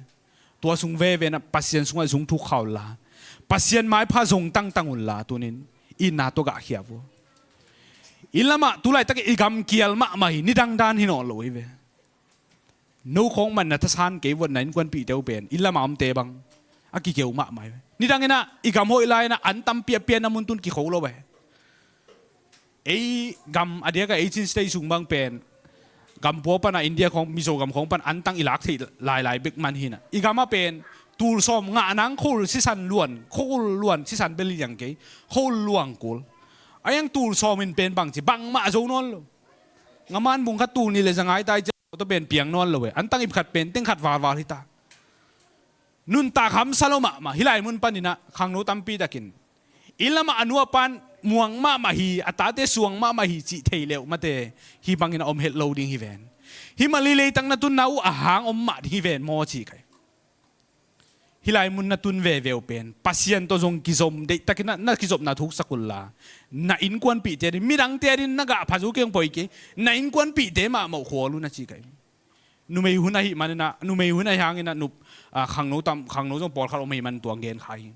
Tua sung veve na Pasian sungah zung thuk kha unla, Pasian maipha zong tangtang unla, tunin itna tawh gahkhia vua. Inn lamah tulaitak i gamkial mahmah hi, nidang dan hi nawn lo hi ve. No khawng man na thasan kei vua, na innkuanpihte uh pen inn lama omte bang a kikeu mahmah hi ve. Nidang inah i gam hoih lai inah an tampi a pianna mun tun kikho lo ve. Ei gam a diaka ei Chin State sung bang pen gam pua pana India khawng, Mizo gam khawng pan antang i lak theih lailai bek man hinah. I gam a pen tul sawm ngah nang khol sisan luan, khol luan sisan bel liang kei, khol luang kul. A yang tul sawm in pen bangci bangmah a zo nawn lo. Ngaman bung khat tul nih le zangai tai ciang tua pen piang nawn lo e. Antang ip khat pen teng khat valval hita. Nuntak hamsa lo mahmah. Hih lai mun paninah khangno tampi takin inn lamah a nu a pan muang mahmah hi, a tate suang mahmah hi cih thei leuh mate, hih bangin a om het lo ding hi ven. Hih Malay leitang na tunna uh a hang om mah ding hi ven maw ci kai. Hih lai mun na tun veve uh pen Pasian tawh zong kizom, deihtakin na, na kizopna thuksak unla, na innkuanpihte adin, midangte adin na gah pha zo keng poi kei, na innkuanpihte mahmah uh khual uh na ci kai. Numei hun ahih maninah, numei hun ahi hanginah nup, ah, khangno tam, khangno zong pawlkhat om ahih man tuang gen kha hi.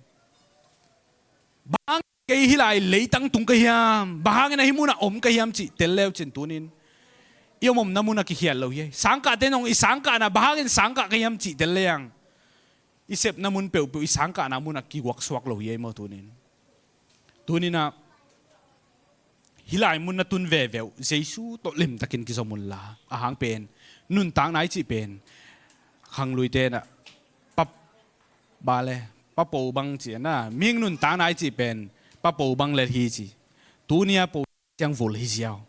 Bang hang kei hih lai leitang tung ka hiam, bang hangin ahi munah om ka hiam cih tel leu cin tunin i om omna munah kikhial lo hi. Sangkahte nong i sangkahna, bang hangin sangkah ka hiam cih tel leng i sepna mun peuhpeuh i sangkahna munah kiguaksuak lo hi ei maw tunin. Tuninah hih lai mun na tun veve uh Jesu tawh limtakin kizom unla, a hang pen nuntakna i cih pen khangluite na pap bale, papo bang ci a na, mihing nuntakna i cih pen papo bang lel hi ci. Tunia po siang vul hi ziau.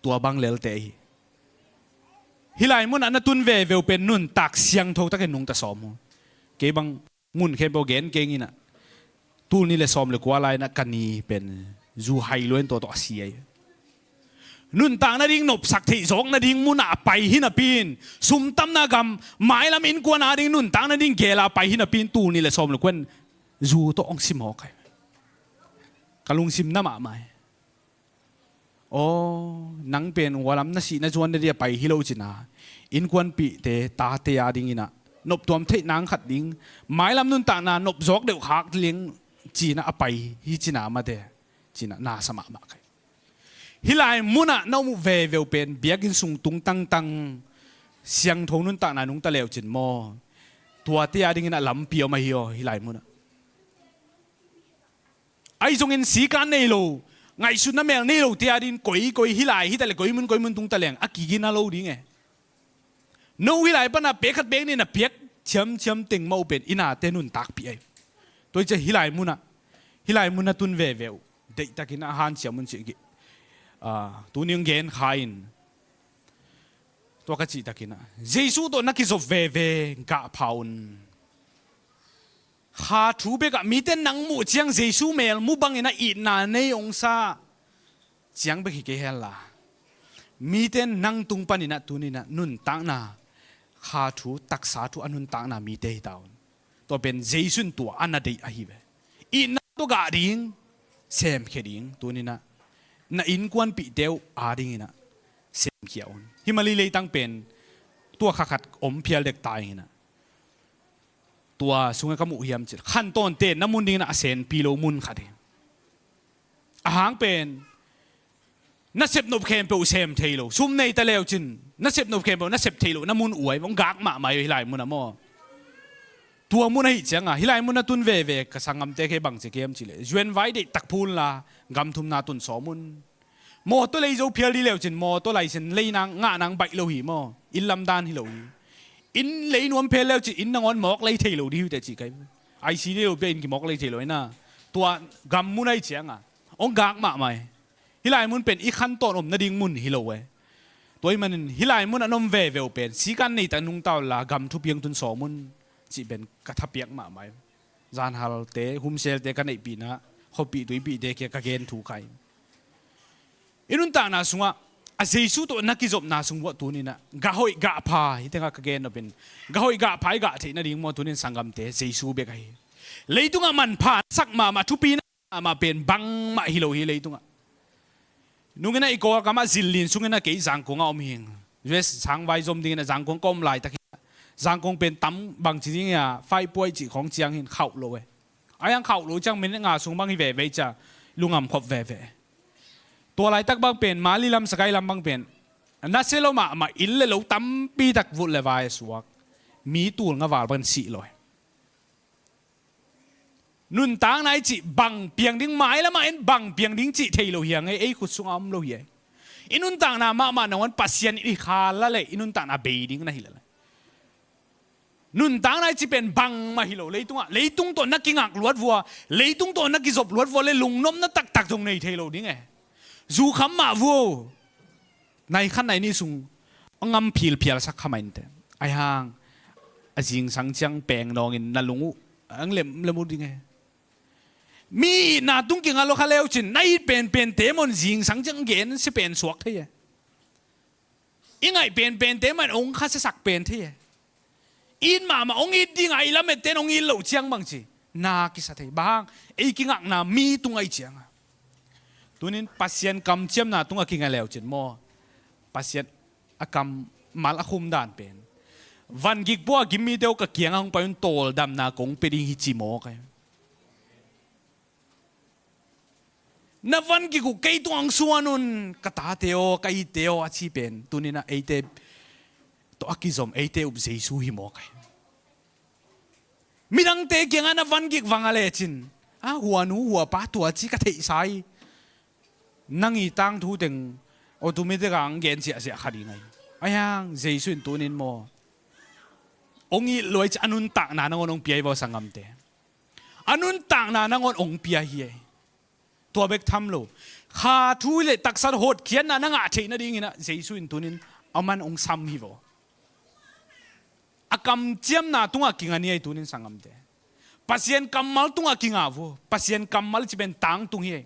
Tua bang lelte hi. Hih lai munah na tun veve uh pen nuntak siangtho takin nungta sawm uh. Kei bang mun khempeuh gen keng inah tul nih le sawm le kua lai inah ka ni pen zu hai lua in tua tawh a si ahi. Nuntak nading nopsak theih zawk nading munah a pai hi napi in, sumtamna gam mailam innkuan ading nuntak nading gela a pai hi napi in tul nih le sawm le kua in zu tawh hong si mawk ahi. Ka lungsim na mahmah hi. Aw, nang pen ualam na sih na zuan nadih a pai hi lo cina, innkuanpihte, tate adinginah noptuam theih nang khat ding, mailam nuntakna nopzawk deuh khak ding cina a pai hi cina mate, cina na sa mahmah kai. Hih lai munah na um uh veve uh pen biakinn sung tung tangtang siangtho nuntakna nungta leu cin maw, tuate adinginah lampi om ahi aw hih lai munah. Ahi zongin sikan nei lo, ngaihsutna mel nei lo te adin koi koi hih lai hita le koi mun koi mun tung ta leng a kigina lo ding e. No hih lai pana pek khat pek nih na piak ciamciam teng mah uh pen i nate nuntakpih ahi. Tua i cia hih lai munah, hih lai munah tun veve uh deihtakin a hanciam un cih, ah, tuni hong gen kha in. Tua ka cihtakin ah Jesu tawh na kizop veve gahpha un. Kha thu bekah mite nang muh ciang Jesu mel mu bangin a itna nei hong sa ciang bek hi kei henla, mite nang tung paninah tuninah nuntakna, kha thu taksa thu a nuntakna mite hi ta un. Tua pen Jesu in tua a na deih ahi ve. Itna tawh gah ding, semkhia ding, tuninah na innkuanpihte uh adinginah semkhia un. Hih Malay leitang pen tua kha khat om phial dek ta inginah. Tua sungah ka muh hiam cih leh khantawnte na mun dinginah a senpi lo mun khat hi. A hang pen na sepnop khempeuh sem thei lo, sum nei ta leu cin na sepnop khempeuh na sep thei lo na mun uai bang gak mahmah hi lai mun a maw. Tua mun ahi cianga hih lai mun a tun veve ka sanggamte khe bang ci kem cih leh zuan vai deih tak phun la gam thumna tun sawm un. Mawtaw lei zo phial dih leu cin mawtaw laisen lei nang ngah nang baih lo hi maw, inn lam dan hi lo hi. Inn lei nuam phial leu cin inn nangawn mawk lei thei lo dih hi uh teh cih kai. I C D lo pia inn kimawk lei thei lo hi na. Tua gam mun ahi cianga hong gak mahmah hi. Hih lai mun pen i khantawn om nading mun hi lo e. Tua ahih manin hih lai mun a na om veve uh pen sikan nei tak nungta unla gam thupi hong tun sawm un cih pen ka thapiak mahmah hi. Zanhalte, humselte ka neihpihna, khuapih tuipihte kia ka gen thu kha hi. I nuntakna sungah a Jesu tawh na kizopna sung uah tuninah gah hoih gah pha, hih tengah ka gen nopin gah hoih gah pha i gah theih nading maw tunin sanggamte Jesu bek ahi. Leitungah manpha na sak mahmah, thupi na mahmah pen bangmah hi lo hi leitungah. Nunginah i Kawlgamah zillin sunginah kei Zangkongah om hing. U S sangvai zom dinginah Zangkong ka om laitak hi. Zangkong pen tam bangci ding a, faipuai cih khawng ciang hin khauh lo e. A hiang khauh lo ciang minute nga sung bang hi veve cia, lungam khop veve. Tua laitak bang pen, Mali lam Sakai lam bang pen, nasia lo mahmah, inn le lo tampi tak vut le vai a suak. Mi tul nga val bang sih lo e. Nuntakna i cih bang piang ding, mailamah in bang piang ding cih thei lo hi hang e, ei khut sungah om lo hi e. I nuntakna mahmah nangawn Pasian i kha la le i nuntakna bei ding na hi lel e. Nuntakna i cih pen bangmah hi lo, leitungah, leitung tawh na kingak luat vua, leitung tawh na kizop luat vua le lungnopna taktak zong nei thei lo ding e. Zu kham mah vua. Nai khat nai nih sung a ngam philphial sak kha mah inteh. Ahi hang a zingsang ciang peng nawngin na lung uh ang lemlem uh ding e. Mi itna tung kinga lo kha leu cin, na it penpente mawn zingsang ciang gen si pen suak thei e. I ngaih penpente mawn ong kha siasak pen thei e. It mahmah ong it dinga i lametten ong it loh ciang bangci na kisa thei. Bang hang, ei kingakna mi tungah i cianga. Tunin Pasian kamciamna tungah kinga leu cin maw, Pasian a kammal a khum dan pen, van gik pua a gim mite uh ka kiangah hong pai un, tawldamna kong pia ding hi ci maw kai. Na van gik uh kei tungah hong suan un, ka tate aw, ka itte aw a ci pen tuninah eite tawh a kizom, eite up Jesu hi maw kai. Midangte kiangah na van gik vang a lecin, a, hua nu hua pa tua ci ka theihsa hi. Nang i tangthu teng automatic a ang gen siahsiah kha ding ahi. Ahi hang Jesu in tunin maw, ong it luai ci a nuntakna nangawn ong pia hi vaw sanggamte. A nuntakna nangawn ong pia hi ei. Tua bek tham lo, kha thu le taksa hotkhiatna na ngah theih nadinginah Jesu in tunin aman ong sam hi vaw. A kamciamna tungah kinga ni ei tunin sanggamte. Pasian kammal tungah kinga vaw. Pasian kammal ci pen tangtung hi ei.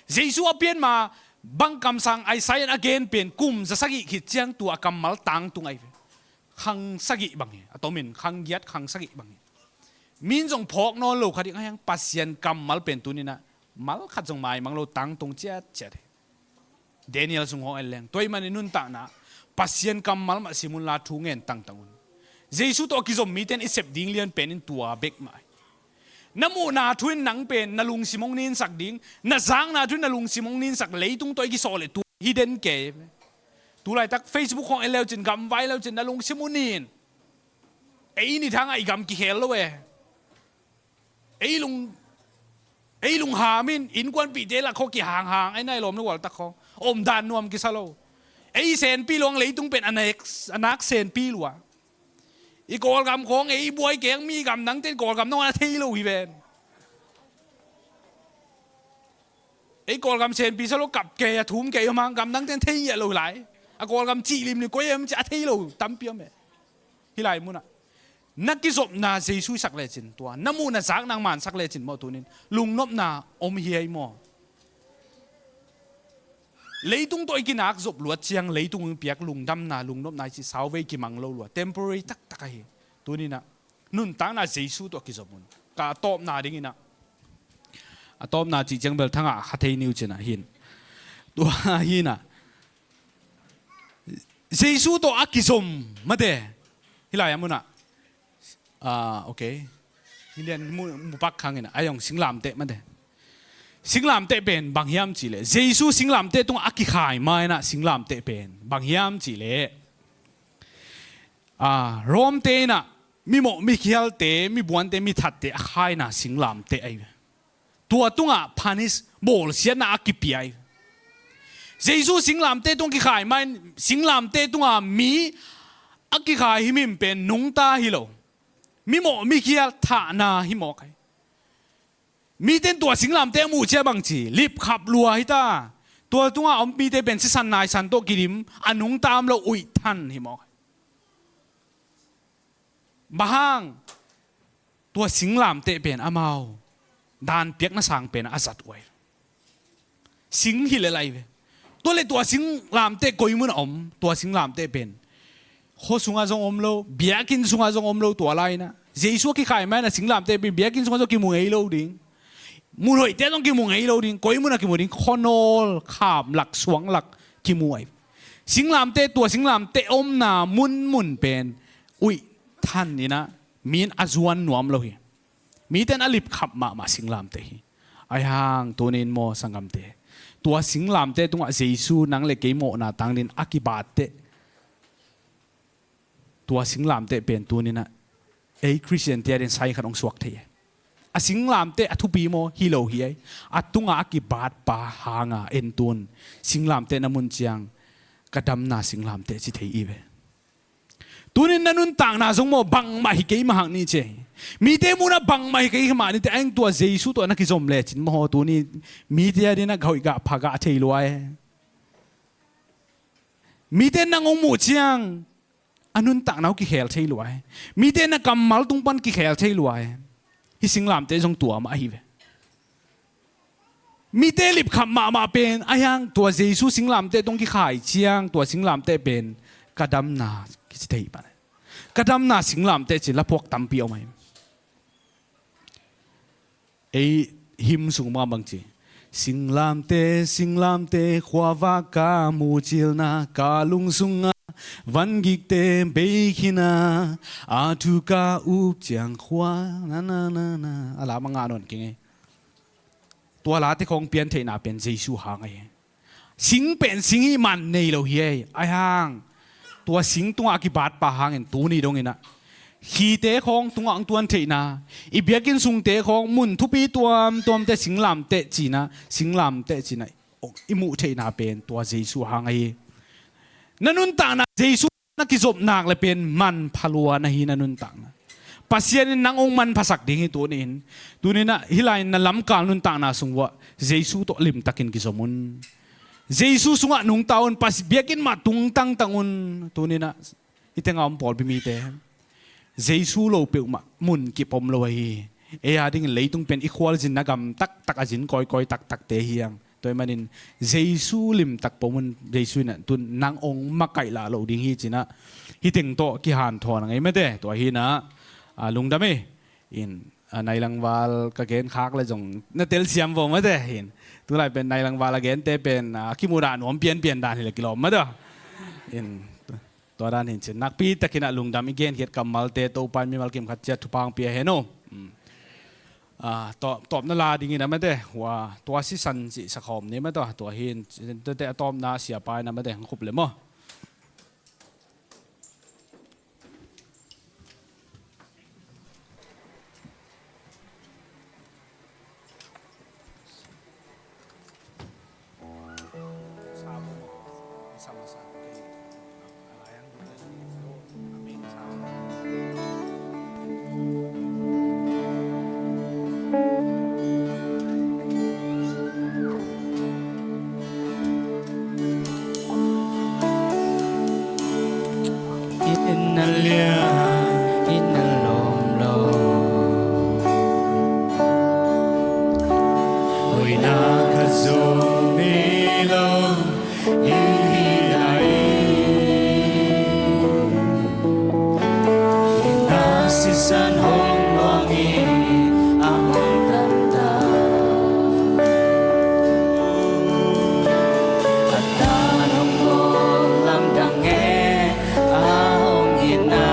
Jesu a pianma bang kamsang Isaiah in a gen pen kum za sagih khit ciang tua a kammal tangtung ahi ve. Khang sagih bang hi, a tomin khang giat khang sagih bang hi. Min zong phawk nawn lo kha ding ahi hang, Pasian kammal pen tuninah mal khat zong maimang lo tangtung ciatciat hi. Daniel sung hong en leng tua i man i nuntakna Pasian kammal mah sim unla thu ngen tangtang un. Jesu tawh a kizom mite in i sep ding lian pen in tua bek mah hi. Na muhna thu in nang pen na lungsim hong ninsak ding, na zakna thu in na lungsim hong ninsak, leitung tawh i kisawh leh tua hi den kei. Tulaitak Facebook hong en leu cin, gamvai leu cin na lungsim uh nin. Ei ni thangah i gam kikhel lo e. Ei lung, ei lung ham in innkuanpihte lak khaw kihanghang, ei nai lawm le ualtak khaw omdan nuam kisa lo. Ei senpi luang, leitung pen a nek, a nak senpi lua. I Kawlgam khawng ei buai keng, mi gam nangten Kawlgam nangawn a thei lo hi ven. Ei Kawlgam senpi sa lo, kap kei a thum kei om hang, gam nangten thei a lo hi lai. A Kawlgam cih limlim koi em ci a thei lo tampi om e. Hi lai munah na kizopna Jesu i sak lecin tua, na muhna zak nang mansak lecin maw tunin lungnopna om hi ei maw. Leitung tawh i kinak zop luat ciang leitung in piak lungdamna, lungnopna i ci sauvei kimang lo lua, temporary taktak ahi. Tuninah nuntakna Jesu tawh kizom un. Ka a tawpna dinginah, a tawpna cih ciang bel thangah kha thei ni uh cinah hin. Tua hinah Jesu tawh a kizom mate. Hi lai a munah, ah, okay. Hi lian mu, mupak khangin a yong singlamteh mate. Singlamteh pen bang hiam cihleh, Jesu singlamteh tungah a kikhai mainah singlamteh pen bang hiam cihleh, ah, Rom te inah mimawh mikhialte, mibuante, mithatte a khaina singlamteh ahi. Tua tungah punish, bawlsiatna a kipia hi. Jesu singlamteh tung kikhai main, singlamteh tungah mi a kikhai himhim pen nungta hi lo. Mimawh mikhial thahna hi mawk ahi. Miten tua singlamteh a muh cia bangci lipkhap lua hita. Tua tungah om mite pen sisan naisan tawh kidim, a nungta om lo, uihthan hi mawk ahi. Bang hang, tua singlamteh pen amau dan piakna sang pen a zat uh ahi. Sing hi le lai ve. Tua le tua singlamteh koi mun a om, tua singlamteh pen khuasungah zong om lo, biakinn sungah zong om lo tua lainah. Jesu a kikhai maina singlamteh pen biakinn sungah zong kimu ngei lo ding. Mun hoihte zong kimu ngei lo ding, koi munah kimu ding, khuanawl, khamlak, suanglak kimu ahi. Singlamteh, tua singlamteh omna munmun pen uih, than in ah, mi in a zuan nuam lo hi. Mite in a lipkhap mahmah singlamteh hi. Ahi hang tuni in maw sanggamte, tua singlamteh tungah Jesu nang le kei mawhna tangin a kibat teh, tua singlamteh pen tuni in ah ei Khristian te adingin sai khat hong suak thei hi. A singlamteh a thupi maw? Hi lo hi. A tungah a kibatpa hangin en, tun singlamteh na muh ciang ka damna singlamteh ci thei hi ve. Tuni in na nuntakna zong maw, bangmah hi kei mah hang ni ci hi. Mite muhna bangmah hi kei mah ni ci hi. Ahi hang tua Jesu tawh na kizom lecin maw, tuni mite adingin a hoih gah pha gah thei lua hi. Mite in nang hong muh ciang a nuntakna uh kikhel thei lua hi. Mite in na kammal tung pan kikhel thei lua hi. Hih singlamteh zong tua mah ahi ve. Mite lipkhap mahmah pen, ahi hang tua Jesu singlamteh tawh kikhai ciang tua singlamteh pen ka damna kici thei pan hi. Ka damna singlamteh ci-in la phuak tampi om ahi. Ei hymn sung mah bang ci, singlamteh, singlamteh, khuavak ka mucilna, ka lung sungah vangikte bei khin a, a thu ka up ciang khua, na, na, na, na. A la mah ngah nawn keng ei. Tua late khawng piantheihna pen Jesu hang ahi. Sing pen sing hi, man nei lo hi ei. Ahi hang tua sing tungah a kibatpa hangin tuni dongin ah khite khawng tungah hong tuan theihna, i biakinn sungte khawng mun thupi tuamtuamte singlamteh ci-in ah, singlamteh ci-in ah i muh theihna pen tua Jesu hang ahi. Na nuntakna Jesu na kizop nak leh pen manpha lua na hi, na nuntakna. Pasian in nang hong manphasak ding hi tuni in. Tuni in ah hih lai-in na lamkal nuntakna sung uah Jesu tawh limtakin kizom un. Jesu sungah nungta un, Pasian biakinn mah tungtang tang un. Tuni in ah hih tengah om pawlpi mite, Jesu lo peuhmah munkip om lo ahi. Ei adingin leitung pen i khualzinna gam taktak, a zin kawikawi taktakte hi hang. Tua ahih manin Jesu limtak pom un, Jesu in ah tun nang hong makaih lah loh ding hi ci-in ah hih teng tawh kihanthawn a ngei mate. Tua hi-in ah, a, lungdam hi. In, a, nailangval ka gen khak leh zong na telsiam vo mate. In, tulai pen nailangval a gente pen, a, kimudah nuam pianpian dan hi leh kilawm mate. In, tua dan hi in cin nakpi takin ah lungdam, i genkhiat kammalte Topa in mimal kim khat ciat thupha hong pia hen aw. Mm. A, tawp, tawpna la dingin a mate, hua, tua sisan cih sakhawm ni mate, tua hi in, tua teh a tawpna siapa in a mate, hong khup leh maw. Inn a lian, inn a lawm lo, hoihna khat zong nei lo, inn hi lai. Inn a sisan hong luang in a hong tamta, a tan hong bawl lamdang e, a hong itna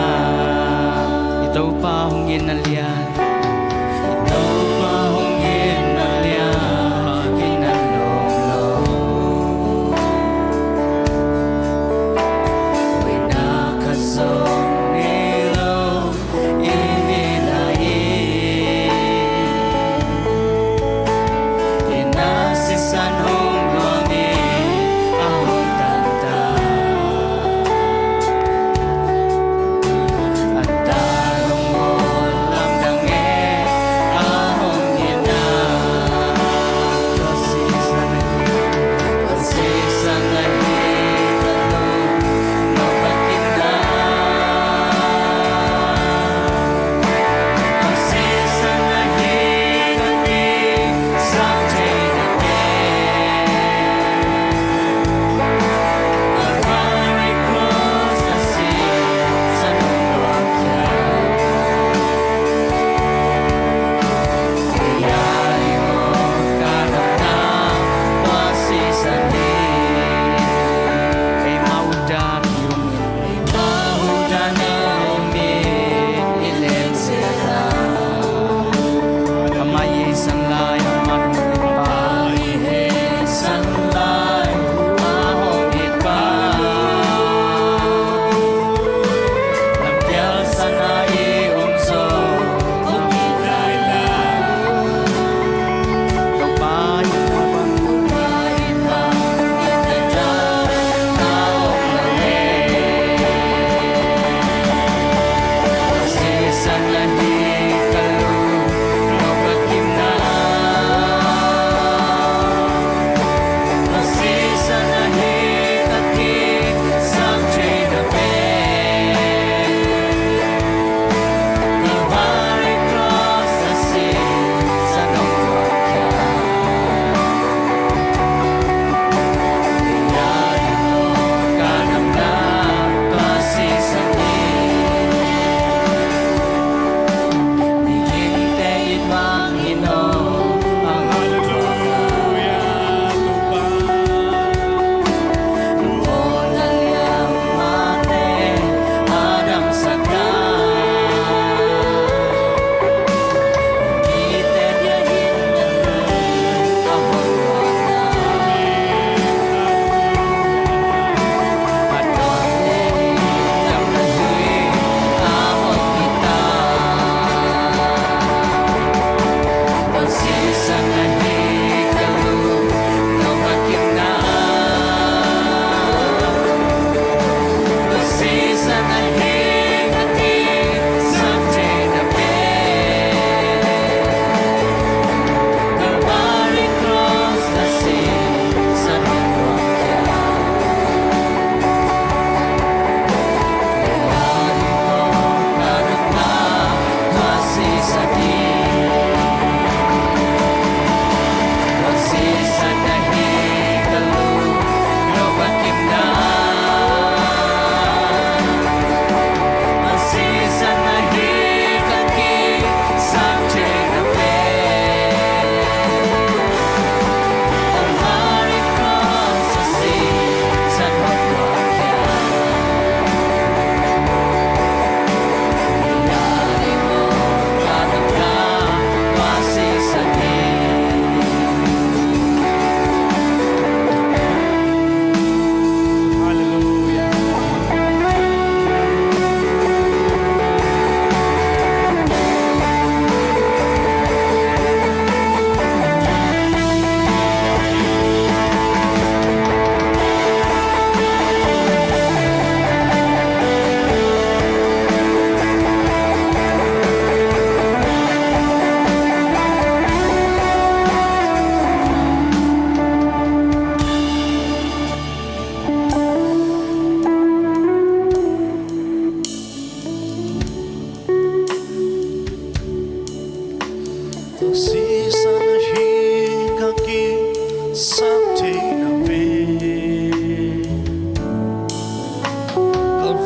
Theihna pen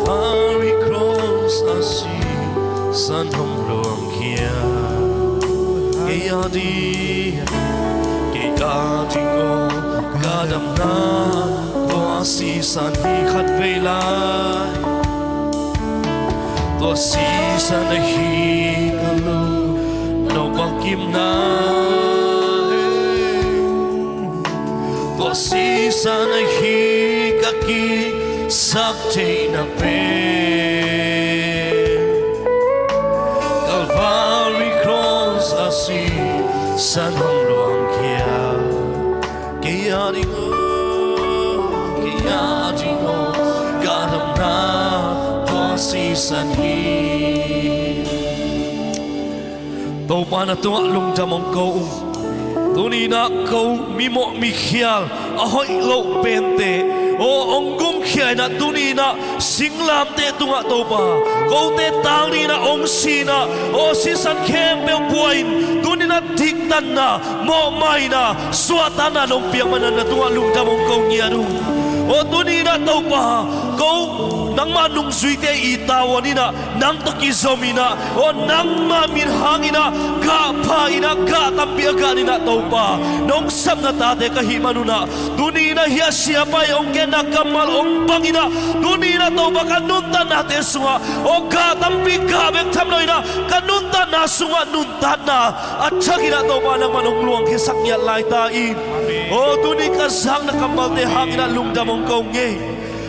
Calvary cross a sisan hong luangkhia. Kei a ding, kei a ding aw, ka damna tua sisan hi khatvei lai. Tua sisan ahi ka lungnuam bangkimna. Tua sisan ahi ka kisap theihna pen Calvary cross a sisan hong luangkhia. Kei a ding aw, kei a ding aw, ka damna tua sisan hi. Topa na tungah lungdam hong ko ung. Tuni-in ah ko mimawh mikhial a hoih loh pente aw hong gumkhia in ah, tuni-in ah singlamteh tungah Topa, kote tang dingin ah hong si in ah, aw sisan khempeuh pua-in, tuni-in ah diktatna, mawhmaina, suahtakna nong piak manin na tungah lungdam hong ko ngiat ung. Aw tuni-in ah Topa, ko nangmah nungzuite i tavuan in ah, nang tawh kizom in ah, aw nangmah min hangin ah gah pha in ah, gah tampi a gah in ah Topa, nong sap na tate ka hih manun ah, tuni-in ah hih a siapa in hong genna kammal hong bang in ah, tuni-in ah Topa, ka nuntaknate sungah aw gah tampi gah bek tham loin ah, ka nuntakna sungah nuntakna a thak in ah Topa, nangman hong luangkhiasak ngiat lai ta in. Aw tuni ka zakna kammalte hangin ah lungdam hong ko ung ei.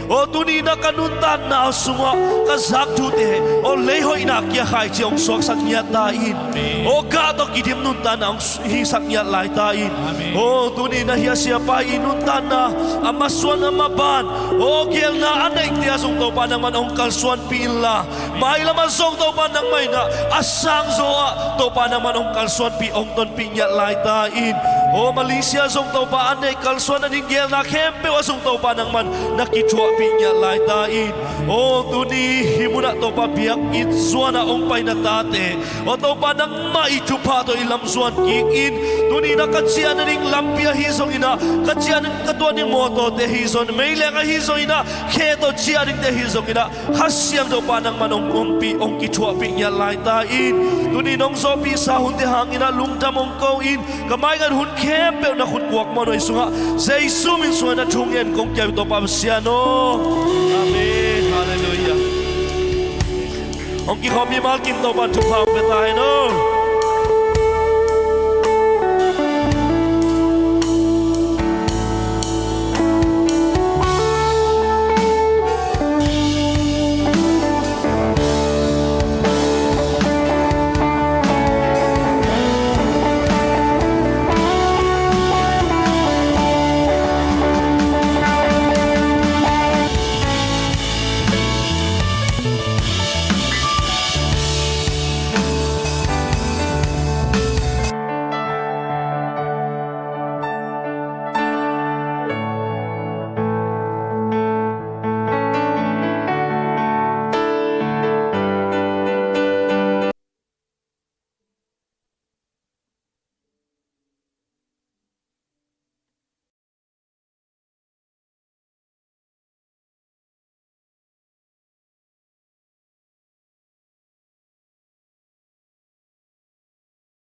Aw tuni-in ah ka nuntakna sungah ka zak thute aw lei hoihna kia khaici hong suaksak ngiat ta in. Aw gah tawh kidim nuntakna hong hisak ngiat lai ta in. Aw tuni-in ah hih a siapa in nuntakna a masuan a maban, aw geelna a neihte ah zong Topa, nangman hong kalsuanpih inla, mailam ah zong Topa, nangmah in ah a sangzaw ah Topa, nangman hong kalsuanpih, hong tonpih ngiat lai ta in. Aw Malaysia zong Topa, a neih kalsuan a ding geelna khempeuh ah zong Topa, nangman na kithuahpih ngiat lai ta in. Aw tuni hih munah Topa, biakinn zuan ah hong pai na tate aw Topa, nangmah i thupha tawh i lam zuan kik in. Tuni-in ah ka ciah nading lampi ahi zongin ah, ka ciah nading ka tuah ding mawtawte ahi zongin, meileng ahi zongin ah, khe tawh ciah dingte ahi zongin ah, Kha Siangtho Topa, nangman hong ompih, hong kithuahpih ngiat lai ta in. Tuni nong zawhpihsa hunte hangin ah lungdam hong ko in. Ka maizan hun khempeuh na khut kuak mawhna sungah Jesu min sungah na thu ngen kong kiap hi Topa Pasian aw. Amen. Halleluiah. Hong kikhawm mimal kim Topa thupha hong pia ta hen aw.